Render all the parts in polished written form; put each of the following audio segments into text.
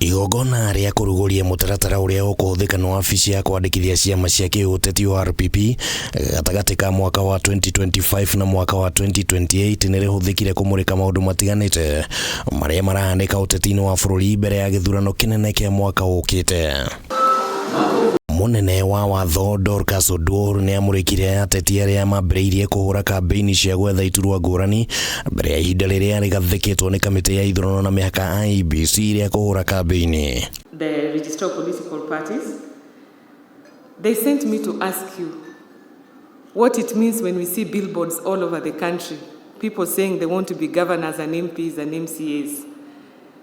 Igongona rĩa kũrugũria mũtaratara ũrĩa ũkũhũthĩka nĩ wabici ya kwandĩkithia ciama cia kĩũteti ORPP gatagatĩ ka mwaka wa 2025 na mwaka wa 2028 nĩ rĩhũthĩkire kũmũrĩka maũndũ matiganĩte marĩa marahanĩka ũteti-inĩ wa bũrũri mbere ya gĩthurano kĩnene kĩa mwaka ũkĩte. Mũnene wa watho Dorcas Oduor nĩ amũrĩkire ateti arĩa mambĩrĩirie kũhũra kambĩini cia gwetha iturwa ngũrani mbere ya ihinda rĩrĩa rĩgathĩkĩtwo nĩ kamĩtĩ ya ithurano na mĩhaka IEBC rĩa kũhũra kambĩini. The Registrar of Political Parties, they sent me to ask you what it means when we see billboards all over the country, people saying they want to be governors and MPs and MCAs,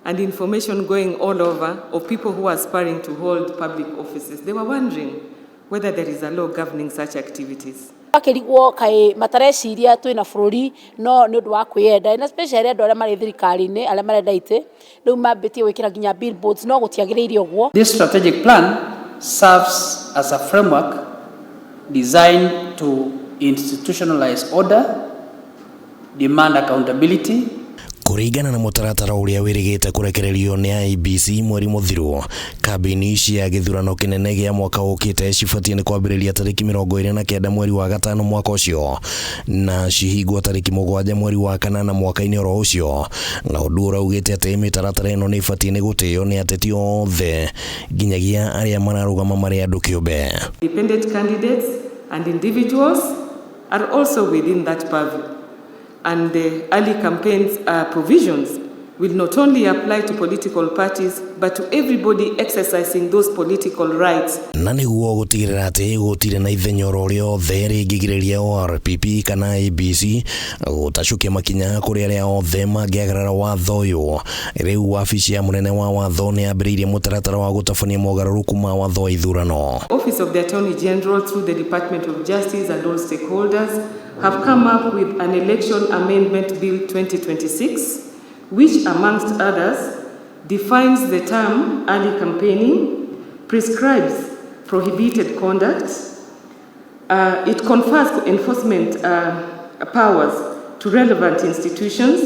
and information going all over of people who are aspiring to hold public offices. They were wondering whether there is a law governing such activities. Akĩrigwo kaĩ matareciria twĩna bũrũri no nĩ ũndũ wa kwĩyenda, na especially andũ arĩa marĩ thirikari-inĩ arĩa marenda itĩ rĩu mambĩtie gwĩkĩra nginya billboards, no gũtiagĩrĩire ũguo. This strategic plan serves as a framework designed to institutionalize order, demand accountability, Kũringana na mũtaratara ũrĩa wĩrĩgĩte kũrekererio nĩ IEBC mweri mũthiru, kambĩini cia gĩthurano kĩnene gĩa mwaka ũkĩte cibatiĩ nĩ kwambĩrĩria tarĩki 29 mweri wa gatano mwaka ũcio na cihingwo tarĩki 7 mweri wa kanana mwaka-inĩ oro ũcio, na ũndũ ũraugĩte atĩ mĩtaratara ĩno nĩ ĩbatiĩ nĩ gũtĩo nĩ ateti othe nginyagia arĩa mararũgama marĩ andũ kĩũmbe. Independent candidates and individuals are also within that purview. And the early campaigns provisions will not only apply to political parties, but to everybody exercising those political rights. Na nĩguo gũtigĩrĩra atĩ gũtirĩ na ithenya oro rĩothe rĩngĩgirĩrĩria ORPP kana IEBC gũtacũkia makinya kũrĩ arĩa othe mangĩagarara watho ũyũ, rĩu wabici ya mũnene wa watho nĩ yambĩrĩirie mũtaratara wa gũtabania mogarũrũku ma watho wa ithurano. Office of the Attorney General, through the Department of Justice and all stakeholders, have come up with an Election Amendment Bill 2026, which, amongst others, defines the term early campaigning, prescribes prohibited conduct, it confers enforcement powers to relevant institutions,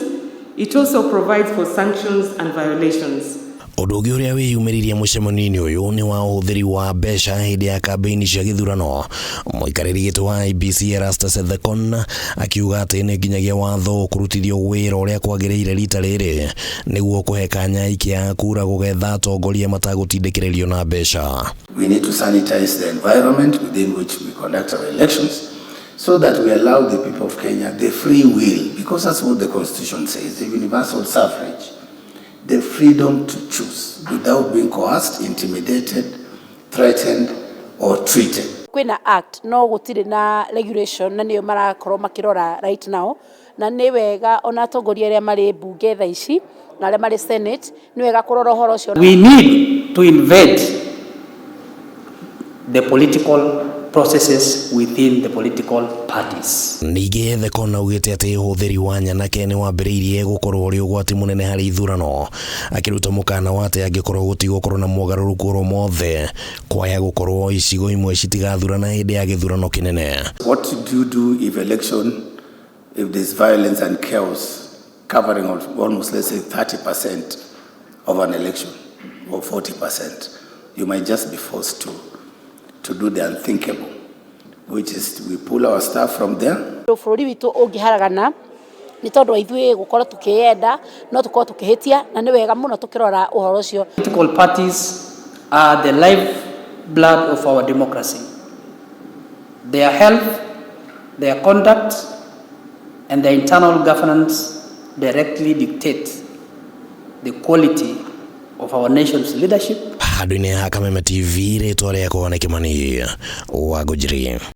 it also provides for sanctions and violations. Ũndũ ũngĩ ũrĩa wĩyumĩririe mũcemanio-inĩ ũyũ nĩ wa ũhũthĩri wa mbeca hĩndĩ ya kambĩini cia gĩthurano. Mũikarĩri gĩtĩ wa IEBC Erastus Ethekon akiuga atĩ nĩ nginyagia watho ũkũrutithio wĩra ũrĩa kwagĩrĩire rita rĩrĩ nĩguo kũhe kanya aikia a kura gũgetha atongoria matagũtindĩkĩrĩrio na mbeca. We need to sanitize the environment within which we conduct our elections so that we allow the people of Kenya the free will, because that's what the Constitution says, the universal suffrage, the freedom to choose without being coerced, intimidated, threatened, or treated. Kwĩna act no gũtirĩ na regulation, na nĩyo marakorwo makĩrora right now, na nĩ wega ona atongoria arĩa marĩ mbunge thaa ici na arĩa marĩ Senate nĩ wega kũrora ũhoro ũcio. We need to invade the political processes within the political parties. Ningĩ Ethekon augĩte atĩ ũhũthĩri wa nyanake nĩ wambĩrĩirie gũkorwo ũrĩ ũgwati mũnene harĩ ithurano, akĩruta mũkana wa atĩ angĩkorwo gũtigũkorwo na mogarũrũku oro mothe kwaya gũkorwo icigo imwe citigathurana hĩndĩ ya gĩthurano kĩnene. What do you do if there's violence and chaos covering almost, let's say, 30% of an election or 40%? You might just be forced to do the unthinkable, which is we pull our staff from there. Bũrũri witũ ũngĩharagana nĩ tondũ wa ithuĩ gũkorwo tũkĩyenda, no tũkorwo tũkĩhĩtia, na nĩ wega mũno tũkĩrora ũhoro ũcio. Political parties are the lifeblood of our democracy. Their health, their conduct, and their internal governance directly dictate the quality of our nation's leadership. Handũ-inĩ ha Kameme TV, rĩtwa rĩakwa nĩ Kĩmani wa Ngũnjiri.